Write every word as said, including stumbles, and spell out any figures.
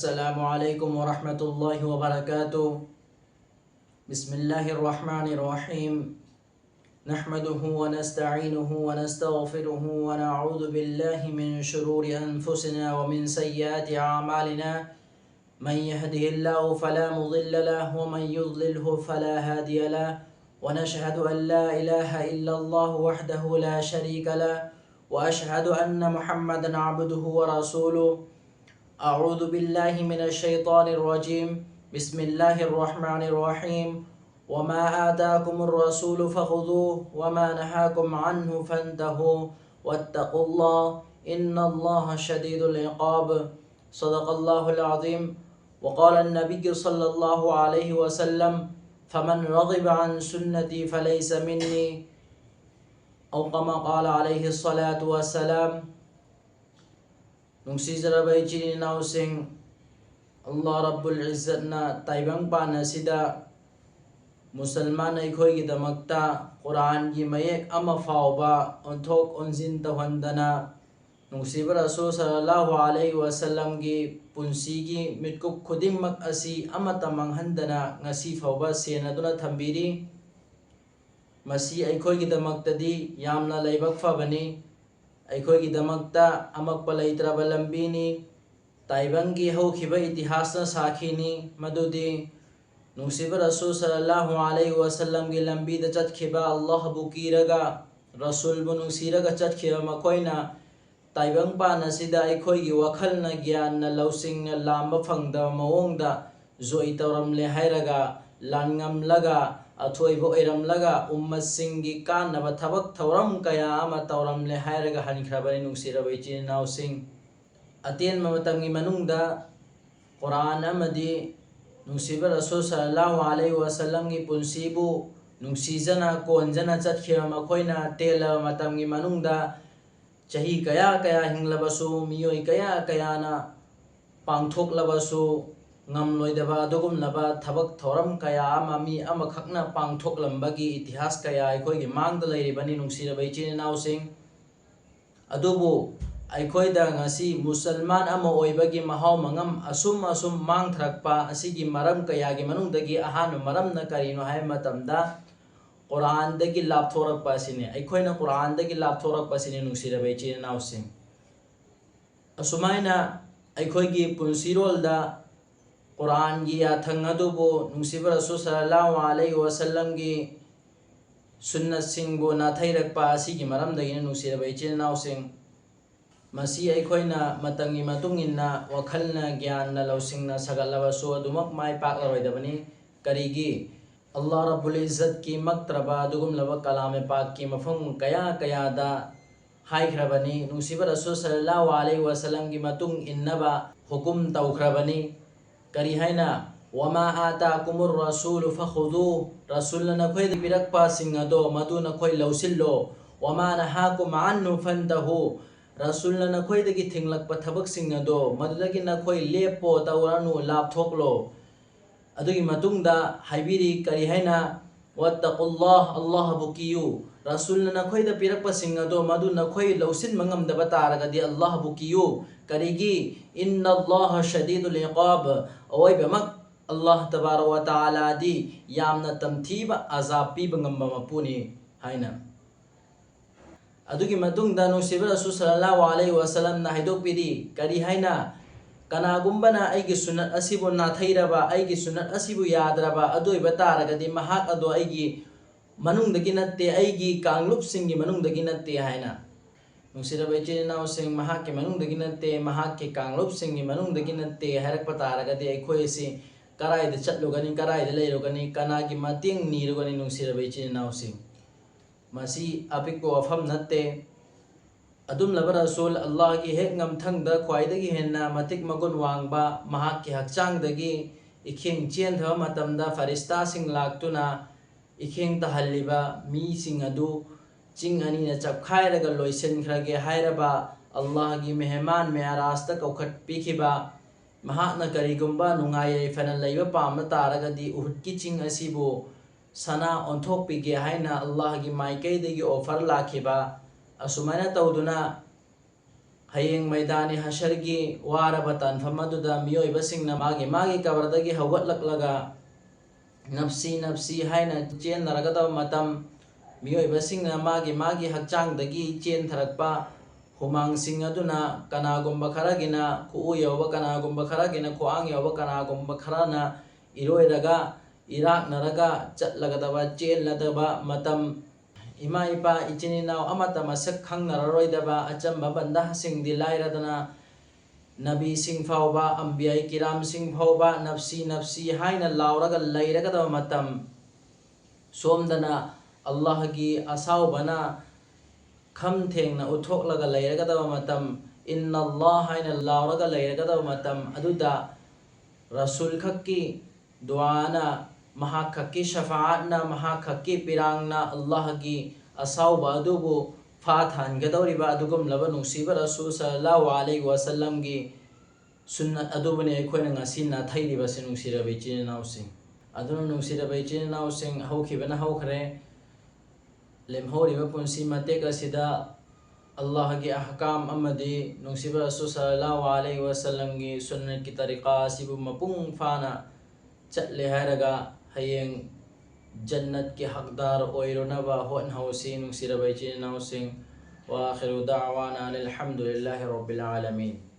السلام عليكم ورحمة الله وبركاته. بسم الله الرحمن الرحيم. نحمده ونستعينه ونستغفره ونعوذ بالله من شرور أنفسنا ومن سيئات أعمالنا. من يهده الله فلا مضل له ومن يضلله فلا هادي له. ونشهد أن لا إله إلا الله وحده لا شريك له. وأشهد أن محمدا عبده ورسوله. أعوذ بالله من الشيطان الرجيم. بسم الله الرحمن الرحيم. وما آتاكم الرسول فخذوه وما نهاكم عنه فانتهوا واتقوا الله إن الله شديد العقاب. صدق الله العظيم. وقال النبي صلى الله عليه وسلم: فمن رغب عن سنتي فليس مني. أو كما قال عليه الصلاة والسلام. ꯅꯨꯡꯁꯤꯖꯔꯕ ꯏꯆꯤꯟ ꯏꯅꯥꯎꯁꯤꯡ, ꯑꯜꯂꯥꯍ ꯔꯕꯨꯜ ꯏꯖꯠꯅ ꯇꯥꯏꯕꯪꯄꯥꯟ ꯑꯁꯤꯗ ꯃꯨꯁꯜꯃꯥꯟ ꯑꯩꯈꯣꯏꯒꯤꯗꯃꯛꯇ ꯀꯨꯔꯥꯟꯒꯤ ꯃꯌꯦꯛ ꯑꯃ ꯐꯥꯎꯕ ꯑꯣꯟꯊꯣꯛ ꯑꯣꯟꯁꯤꯟ ꯇꯧꯍꯟꯗꯅ, ꯅꯨꯡꯁꯤꯕ ꯔꯁꯨꯜ ꯁꯜꯂꯜꯂꯥꯍꯨ ꯑꯂꯩꯍꯤ ꯋꯥꯁꯜꯂꯝꯒꯤ ꯄꯨꯟꯁꯤꯒꯤ ꯃꯤꯠꯀꯨꯞ ꯈꯨꯗꯤꯡꯃꯛ ꯑꯁꯤ ꯑꯃꯠꯇ ꯃꯥꯡꯍꯟꯗꯅ ꯉꯁꯤ ꯐꯥꯎꯕ ꯁꯦꯟꯅꯗꯨꯅ ꯊꯝꯕꯤꯔꯤ꯫ ꯃꯁꯤ ꯑꯩꯈꯣꯏꯒꯤꯗꯃꯛꯇꯗꯤ ꯌꯥꯝꯅ ꯂꯥꯏꯕꯛ ꯐꯕꯅꯤ꯫ ꯑꯩꯈꯣꯏꯒꯤꯗꯃꯛꯇ ꯑꯃꯛꯄ ꯂꯩꯇ꯭ꯔꯕ ꯂꯝꯕꯤꯅꯤ꯫ ꯇꯥꯏꯕꯪꯒꯤ ꯍꯧꯈꯤꯕ ꯏꯇꯤꯍꯥꯁꯅ ꯁꯥꯈꯤꯅꯤ ꯃꯗꯨꯗꯤ ꯅꯨꯡꯁꯤꯕ ꯔꯁꯨꯜ ꯁꯜꯂꯜꯂꯥꯍꯨ ꯑꯂꯩꯍꯤ ꯋꯥꯁꯜꯂꯝꯒꯤ ꯂꯝꯕꯤꯗ ꯆꯠꯈꯤꯕ, ꯑꯜꯂꯥꯍꯕꯨ ꯀꯤꯔꯒ, ꯔꯁꯨꯜꯕꯨ ꯅꯨꯡꯁꯤꯔꯒ ꯆꯠꯈꯤꯕ ꯃꯈꯣꯏꯅ ꯇꯥꯏꯕꯪꯄꯥꯟ ꯑꯁꯤꯗ ꯑꯩꯈꯣꯏꯒꯤ ꯋꯥꯈꯜꯅ, ꯒ꯭ꯌꯥꯟꯅ, ꯂꯧꯁꯤꯡꯅ ꯂꯥꯝꯕ ꯐꯪꯗꯕ ꯃꯑꯣꯡꯗ ꯖꯣꯏ ꯇꯧꯔꯝꯂꯦ ꯍꯥꯏꯔꯒ, ꯂꯥꯟꯉꯝꯂꯒ, ꯑꯊꯣꯏꯕ ꯑꯣꯏꯔꯝꯂꯒ, ꯎꯝꯃꯠꯁꯤꯡꯒꯤ ꯀꯥꯟꯅꯕ ꯊꯕꯛ ꯊꯧꯔꯝ ꯀꯌꯥ ꯑꯃ ꯇꯧꯔꯝꯂꯦ ꯍꯥꯏꯔꯒ ꯍꯟꯈ꯭ꯔꯕꯅꯤ꯫ ꯅꯨꯡꯁꯤꯔꯕ ꯏꯆꯤꯟ ꯏꯅꯥꯎꯁꯤꯡ, ꯑꯇꯦꯟꯕ ꯃꯇꯝꯒꯤ ꯃꯅꯨꯡꯗ ꯀꯨꯔꯥꯟ ꯑꯃꯗꯤ ꯅꯨꯡꯁꯤꯕ ꯔꯁꯨꯜ ꯁꯜꯂꯜꯂꯥꯍꯨ ꯑꯂꯩꯍꯤ ꯋꯥꯁꯜꯂꯝꯒꯤ ꯄꯨꯟꯁꯤꯕꯨ ꯅꯨꯡꯁꯤꯖꯅ ꯀꯣꯟꯖꯅ ꯆꯠꯈꯤꯕ ꯃꯈꯣꯏꯅ ꯇꯦꯜꯂꯕ ꯃꯇꯝꯒꯤ ꯃꯅꯨꯡꯗ ꯆꯍꯤ ꯀꯌꯥ ꯀꯌꯥ ꯍꯤꯡꯂꯕꯁꯨ, ꯃꯤꯑꯣꯏ ꯀꯌꯥ ꯀꯌꯥꯅ ꯄꯥꯡꯊꯣꯛꯂꯕꯁꯨ, ꯉꯝꯂꯣꯏꯗꯕ ꯑꯗꯨꯒꯨꯝꯂꯕ ꯊꯕꯛ ꯊꯧꯔꯝ ꯀꯌꯥ ꯑꯃ ꯃꯤ ꯑꯃꯈꯛꯅ ꯄꯥꯡꯊꯣꯛꯂꯝꯕꯒꯤ ꯏꯇꯤꯍꯥꯁ ꯀꯌꯥ ꯑꯩꯈꯣꯏꯒꯤ ꯃꯥꯡꯗ ꯂꯩꯔꯤꯕꯅꯤ꯫ ꯅꯨꯡꯁꯤꯔꯕ ꯏꯆꯤꯟ ꯏꯅꯥꯎꯁꯤꯡ, ꯑꯗꯨꯕꯨ ꯑꯩꯈꯣꯏꯗ ꯉꯁꯤ ꯃꯨꯁꯜꯃꯥꯟ ꯑꯃ ꯑꯣꯏꯕꯒꯤ ꯃꯍꯥꯎ ꯃꯉꯝ ꯑꯁꯨꯝ ꯑꯁꯨꯝ ꯃꯥꯡꯊꯔꯛꯄ ꯑꯁꯤꯒꯤ ꯃꯔꯝ ꯀꯌꯥꯒꯤ ꯃꯅꯨꯡꯗꯒꯤ ꯑꯍꯥꯟꯕ ꯃꯔꯝꯅ ꯀꯔꯤꯅꯣ ꯍꯥꯏꯕ ꯃꯇꯝꯗ, ꯀꯨꯔꯥꯟꯗꯒꯤ ꯂꯥꯞꯊꯣꯔꯛꯄ ꯑꯁꯤꯅꯤ꯫ ꯑꯩꯈꯣꯏꯅ ꯀꯨꯔꯥꯟꯗꯒꯤ ꯂꯥꯞꯊꯣꯔꯛꯄ ꯑꯁꯤꯅꯤ, ꯅꯨꯡꯁꯤꯔꯕ ꯏꯆꯤꯜ ꯏꯅꯥꯎꯁꯤꯡ꯫ ꯑꯁꯨꯃꯥꯏꯅ ꯑꯩꯈꯣꯏꯒꯤ ꯄꯨꯟꯁꯤꯔꯣꯜꯗ ꯀꯨꯔꯥꯟꯒꯤ ꯌꯥꯊꯪ ꯑꯗꯨꯕꯨ, ꯅꯨꯡꯁꯤꯕ ꯔꯁꯨꯜ ꯁꯜꯂꯜꯂꯥꯍꯨ ꯑꯂꯩꯍꯤ ꯋꯥꯁꯜꯂꯝꯒꯤ ꯁꯨꯟꯅꯠꯁꯤꯡꯕꯨ ꯅꯥꯊꯩꯔꯛꯄ ꯑꯁꯤꯒꯤ ꯃꯔꯝꯗꯒꯤꯅꯤ, ꯅꯨꯡꯁꯤꯔꯕ ꯏꯆꯤꯜ ꯏꯅꯥꯎꯁꯤꯡ꯫ ꯃꯁꯤ ꯑꯩꯈꯣꯏꯅ ꯃꯇꯝꯒꯤ ꯃꯇꯨꯡ ꯏꯟꯅ ꯋꯥꯈꯜꯅ, ꯒ꯭ꯌꯥꯟꯅ, ꯂꯧꯁꯤꯡꯅ ꯁꯥꯒꯠꯂꯕꯁꯨ ꯑꯗꯨꯃꯛ ꯃꯥꯏ ꯄꯥꯛꯂꯔꯣꯏꯗꯕꯅꯤ꯫ ꯀꯔꯤꯒꯤ? ꯑꯜꯂꯥꯍ ꯔꯕꯨꯜ ꯏꯖꯠꯀꯤ ꯃꯛꯇ꯭ꯔꯕ ꯑꯗꯨꯒꯨꯝꯂꯕ ꯀꯂꯥꯃꯦ ꯄꯥꯛꯀꯤ ꯃꯐꯝ ꯀꯌꯥ ꯀꯌꯥꯗ ꯍꯥꯏꯈ꯭ꯔꯕꯅꯤ꯫ ꯅꯨꯡꯁꯤꯕ ꯔꯁꯨꯜ ꯁꯜꯂꯜꯂꯥꯍꯨ ꯑꯂꯩꯍꯤ ꯋꯥꯁꯜꯂꯝꯒꯤ ꯃꯇꯨꯡ ꯏꯟꯅꯕ ꯍꯨꯀꯨꯝ ꯇꯧꯈ꯭ꯔꯕꯅꯤ꯫ ꯀꯔꯤ ꯍꯥꯏꯅ? "ꯋꯃꯥ ꯑꯥꯇꯥꯀꯨꯃꯨꯔ ꯔꯁꯨꯂꯨ ꯐꯈꯨꯗꯨ", ꯔꯁꯨꯜꯅ ꯅꯈꯣꯏꯗ ꯄꯤꯔꯛꯄꯁꯤꯡ ꯑꯗꯣ ꯃꯗꯨ ꯅꯈꯣꯏ ꯂꯧꯁꯤꯜꯂꯣ꯫ "ꯋꯃꯥ ꯅꯍꯥꯀꯨꯝ ꯑꯟꯍꯨ ꯐꯟꯇꯍꯨ", ꯔꯁꯨꯜꯅ ꯅꯈꯣꯏꯗꯒꯤ ꯊꯤꯡꯂꯛꯄ ꯊꯕꯛꯁꯤꯡ ꯑꯗꯣ ꯃꯗꯨꯗꯒꯤ ꯅꯈꯣꯏ ꯂꯦꯞꯄꯣ, ꯇꯧꯔꯅꯨ, ꯂꯥꯞꯊꯣꯛꯂꯣ꯫ ꯑꯗꯨꯒꯤ ꯃꯇꯨꯡꯗ ꯍꯥꯏꯕꯤꯔꯤ ꯀꯔꯤ ꯍꯥꯏꯅ? "ꯋꯠꯇꯀꯨꯜꯂꯥꯍ", ꯑꯜꯂꯥꯍꯕꯨ ꯀꯤꯌꯨ꯫ ꯔꯁꯨꯜꯅ ꯅꯈꯣꯏꯗ ꯄꯤꯔꯛꯄꯁꯤꯡ ꯑꯗꯣ ꯃꯗꯨ ꯅꯈꯣꯏ ꯂꯧꯁꯤꯟꯕ ꯉꯝꯗꯕ ꯇꯥꯔꯒꯗꯤ ꯑꯜꯂꯥꯍꯕꯨ ꯀꯤꯌꯨ꯫ ꯀꯔꯤꯒꯤ? "ꯏꯟꯅꯜꯂꯥꯍ ꯁꯗꯤꯗꯨꯜ ꯏꯀꯥꯕ", ꯑꯋꯣꯏꯕꯃꯛ ꯑꯜꯂꯥꯍ ꯇꯕꯥꯔꯛ ꯋ ꯇꯥꯂꯥꯗꯤ ꯌꯥꯝꯅ ꯇꯝꯊꯤꯕ ꯑꯖꯥꯕ ꯄꯤꯕ ꯉꯝꯕ ꯃꯄꯨꯅꯤ ꯍꯥꯏꯅ꯫ ꯑꯗꯨꯒꯤ ꯃꯇꯨꯡꯗ ꯅꯨꯡꯁꯤꯕ ꯔꯁꯨꯜ ꯁꯜꯂꯜꯂꯥꯍꯨ ꯑꯂꯩꯍꯤ ꯋꯥꯁꯜꯂꯝꯅ ꯍꯥꯏꯗꯣꯛꯄꯤꯔꯤ ꯀꯔꯤ ꯍꯥꯏꯅ? "ꯀꯅꯥꯒꯨꯝꯕꯅ ꯑꯩꯒꯤ ꯁꯨꯟꯅꯠ ꯑꯁꯤꯕꯨ ꯅꯥꯊꯩꯔꯕ, ꯑꯩꯒꯤ ꯁꯨꯟꯅꯠ ꯑꯁꯤꯕꯨ ꯌꯥꯗ꯭ꯔꯕ ꯑꯗꯨ ꯑꯣꯏꯕ ꯇꯥꯔꯒꯗꯤ ꯃꯍꯥꯛ ꯑꯗꯣ ꯑꯩꯒꯤ ꯃꯅꯨꯡꯗꯒꯤ ꯅꯠꯇꯦ, ꯑꯩꯒꯤ ꯀꯥꯡꯂꯨꯞꯁꯤꯡꯒꯤ ꯃꯅꯨꯡꯗꯒꯤ ꯅꯠꯇꯦ" ꯍꯥꯏꯅ꯫ ꯅꯨꯡꯁꯤꯔꯕ ꯏꯆꯤꯜ ꯏꯅꯥꯎꯁꯤꯡ, ꯃꯍꯥꯛꯀꯤ ꯃꯅꯨꯡꯗꯒꯤ ꯅꯠꯇꯦ, ꯃꯍꯥꯛꯀꯤ ꯀꯥꯡꯂꯨꯞꯁꯤꯡꯒꯤ ꯃꯅꯨꯡꯗꯒꯤ ꯅꯠꯇꯦ ꯍꯥꯏꯔꯛꯄ ꯇꯥꯔꯒꯗꯤ ꯑꯩꯈꯣꯏ ꯑꯁꯤ ꯀꯔꯥꯏꯗ ꯆꯠꯂꯨꯒꯅꯤ, ꯀꯔꯥꯏꯗ ꯂꯩꯔꯨꯒꯅꯤ, ꯀꯅꯥꯒꯤ ꯃꯇꯦꯡ ꯅꯤꯔꯨꯒꯅꯤ, ꯅꯨꯡꯁꯤꯔꯕ ꯏꯆꯤꯜ ꯏꯅꯥꯎꯁꯤꯡ? ꯃꯁꯤ ꯑꯄꯤꯛꯄ ꯋꯥꯐꯝ ꯅꯠꯇꯦ꯫ ꯑꯗꯨꯝꯂꯕ ꯔꯁꯨꯜ, ꯑꯜꯂꯥꯍꯒꯤ ꯍꯦꯛ ꯉꯝꯊꯪꯗ ꯈ꯭ꯋꯥꯏꯗꯒꯤ ꯍꯦꯟꯅ ꯃꯇꯤꯛ ꯃꯒꯨꯟ ꯋꯥꯡꯕ, ꯃꯍꯥꯛꯀꯤ ꯍꯛꯆꯥꯡꯗꯒꯤ ꯏꯈꯦꯡ ꯆꯦꯟꯊꯕ ꯃꯇꯝꯗ ꯐꯔꯤꯁꯇꯥꯁꯤꯡ ꯂꯥꯛꯇꯨꯅ ꯏꯈꯦꯡ ꯇꯥꯍꯜꯂꯤꯕ ꯃꯤꯁꯤꯡ ꯑꯗꯨ ꯆꯤꯡ ꯑꯅꯤꯅ ꯆꯞꯈꯥꯏꯔꯒ ꯂꯣꯏꯁꯤꯟꯈ꯭ꯔꯒꯦ ꯍꯥꯏꯔꯕ ꯑꯜꯂꯥꯍꯒꯤ ꯃꯦꯍꯃꯥꯟ ꯃꯦꯔꯥꯖꯇ ꯀꯧꯈꯠꯄꯤꯈꯤꯕ, ꯃꯍꯥꯛꯅ ꯀꯔꯤꯒꯨꯝꯕ ꯅꯨꯡꯉꯥꯏ ꯌꯥꯏꯐꯅ ꯂꯩꯕ ꯄꯥꯝꯕ ꯇꯥꯔꯒꯗꯤ ꯎꯍꯨꯗꯀꯤ ꯆꯤꯡ ꯑꯁꯤꯕꯨ ꯁꯅꯥ ꯑꯣꯟꯊꯣꯛꯄꯤꯒꯦ ꯍꯥꯏꯅ ꯑꯜꯂꯥꯍꯒꯤ ꯃꯥꯏꯀꯩꯗꯒꯤ ꯑꯣꯐꯔ ꯂꯥꯛꯈꯤꯕ꯫ ꯑꯁꯨꯃꯥꯏꯅ ꯇꯧꯗꯨꯅ ꯍꯌꯦꯡ ꯃꯩꯗꯥꯅꯤ ꯍꯁꯔꯒꯤ ꯋꯥꯔꯕ ꯇꯥꯟꯐꯝ ꯑꯗꯨꯗ ꯃꯤꯑꯣꯏꯕꯁꯤꯡꯅ ꯃꯥꯒꯤ ꯃꯥꯒꯤ ꯀꯕꯔꯗꯒꯤ ꯍꯧꯒꯠꯂꯛꯂꯒ ꯅꯞꯁꯤ ꯅꯞꯁꯤ ꯍꯥꯏꯅ ꯆꯦꯟꯅꯔꯒꯗꯕ ꯃꯇꯝ, ꯃꯤꯑꯣꯏꯕꯁꯤꯡꯅ ꯃꯥꯒꯤ ꯃꯥꯒꯤ ꯍꯛꯆꯥꯡꯗꯒꯤ ꯆꯦꯟꯊꯔꯛꯄ ꯍꯨꯃꯥꯡꯁꯤꯡ ꯑꯗꯨꯅ ꯀꯅꯥꯒꯨꯝꯕ ꯈꯔꯒꯤꯅ ꯈꯨꯎ ꯌꯧꯕ, ꯀꯅꯥꯒꯨꯝꯕ ꯈꯔꯒꯤꯅ ꯈ꯭ꯋꯥꯡ ꯌꯧꯕ, ꯀꯅꯥꯒꯨꯝꯕ ꯈꯔꯅ ꯏꯔꯣꯏꯔꯒ ꯏꯔꯥꯛꯅꯔꯒ ꯆꯠꯂꯒꯗꯕ, ꯆꯦꯜꯂꯗꯕ ꯃꯇꯝ, ꯏꯃꯥ ꯏꯄꯥ ꯏꯆꯤꯟ ꯏꯅꯥꯎ ꯑꯃꯠꯇ ꯃꯁꯛ ꯈꯪꯅꯔꯔꯣꯏꯗꯕ ꯑꯆꯝꯕ ꯕꯟꯗꯥꯁꯤꯡꯗꯤ ꯂꯥꯏꯔꯗꯅ ꯅꯕꯤꯁꯤꯡ ꯐꯥꯎꯕ, ꯑꯝꯕꯤꯌꯥꯏ ꯀꯤꯔꯥꯝꯁꯤꯡ ꯐꯥꯎꯕ ꯅꯞꯁꯤ ꯅꯞꯁꯤ ꯍꯥꯏꯅ ꯂꯥꯎꯔꯒ ꯂꯩꯔꯒꯗꯕ ꯃꯇꯝ, ꯁꯣꯝꯗꯅ ꯑꯜꯂꯥꯍꯒꯤ ꯑꯁꯥꯎꯕꯅ ꯈꯝ ꯊꯦꯡꯅ ꯎꯠꯊꯣꯛꯂꯒ ꯂꯩꯔꯒꯗꯕ ꯃꯇꯝ, ꯏꯟꯅ ꯑꯜꯂꯥꯍ ꯍꯥꯏꯅ ꯂꯥꯎꯔꯒ ꯂꯩꯔꯒꯗꯕ ꯃꯇꯝ ꯑꯗꯨꯗ ꯔꯁꯨꯜ ꯈꯛꯀꯤ ꯗꯨꯋꯥꯅ, ꯃꯍꯥꯛ ꯈꯛꯀꯤ ꯁꯐꯥꯠꯅ, ꯃꯍꯥꯛ ꯈꯛꯀꯤ ꯄꯤꯔꯥꯡꯅ ꯑꯜꯂꯥꯍꯒꯤ ꯑꯁꯥꯎꯕ ꯑꯗꯨꯕꯨ ꯐꯥꯊꯍꯟꯒꯗꯧꯔꯤꯕ ꯑꯗꯨꯒꯨꯝꯂꯕ ꯅꯨꯡꯁꯤꯕ ꯔꯁꯨꯜ ꯁꯜꯂꯜꯂꯥꯍꯨ ꯑꯂꯩꯍꯤ ꯋꯥꯁꯜꯂꯝꯒꯤ ꯁꯨꯟꯅꯠ ꯑꯗꯨꯕꯨꯅꯤ ꯑꯩꯈꯣꯏꯅ ꯉꯁꯤ ꯅꯥꯊꯩꯔꯤꯕꯁꯤ, ꯅꯨꯡꯁꯤꯔꯕ ꯏꯆꯤꯟ ꯏꯅꯥꯎꯁꯤꯡ꯫ ꯑꯗꯨꯅ, ꯅꯨꯡꯁꯤꯔꯕ ꯏꯆꯤꯟ ꯏꯅꯥꯎꯁꯤꯡ, ꯍꯧꯈꯤꯕꯅ ꯍꯧꯈ꯭ꯔꯦ꯫ ꯂꯦꯝꯍꯧꯔꯤꯕ ꯄꯨꯟꯁꯤ ꯃꯇꯦꯛ ꯑꯁꯤꯗ ꯑꯜꯂꯥꯍꯒꯤ ꯑꯍꯀꯥꯝ ꯑꯃꯗꯤ ꯅꯨꯡꯁꯤꯕ ꯔꯁꯨꯜ ꯁꯜꯂꯜꯂꯥꯍꯨ ꯑꯂꯩꯍꯤ ꯋꯥꯁꯜꯂꯝꯒꯤ ꯁꯨꯟꯅꯠꯀꯤ ꯇꯔꯤꯀꯥ ꯑꯁꯤꯕꯨ ꯃꯄꯨꯡ ꯐꯥꯅ ꯆꯠꯂꯦ ꯍꯥꯏꯔꯒ ꯍꯌꯦꯡ ꯖꯟꯅꯠꯀꯤ ꯍꯛꯗꯥꯔ ꯑꯣꯏꯔꯨꯅꯕ ꯍꯣꯠꯅꯍꯧꯁꯤ, ꯅꯨꯡꯁꯤꯔꯕ ꯏꯆꯤꯟ ꯏꯅꯥꯎꯁꯤꯡ꯫ وآخر دعوانا أن الحمد لله رب العالمين.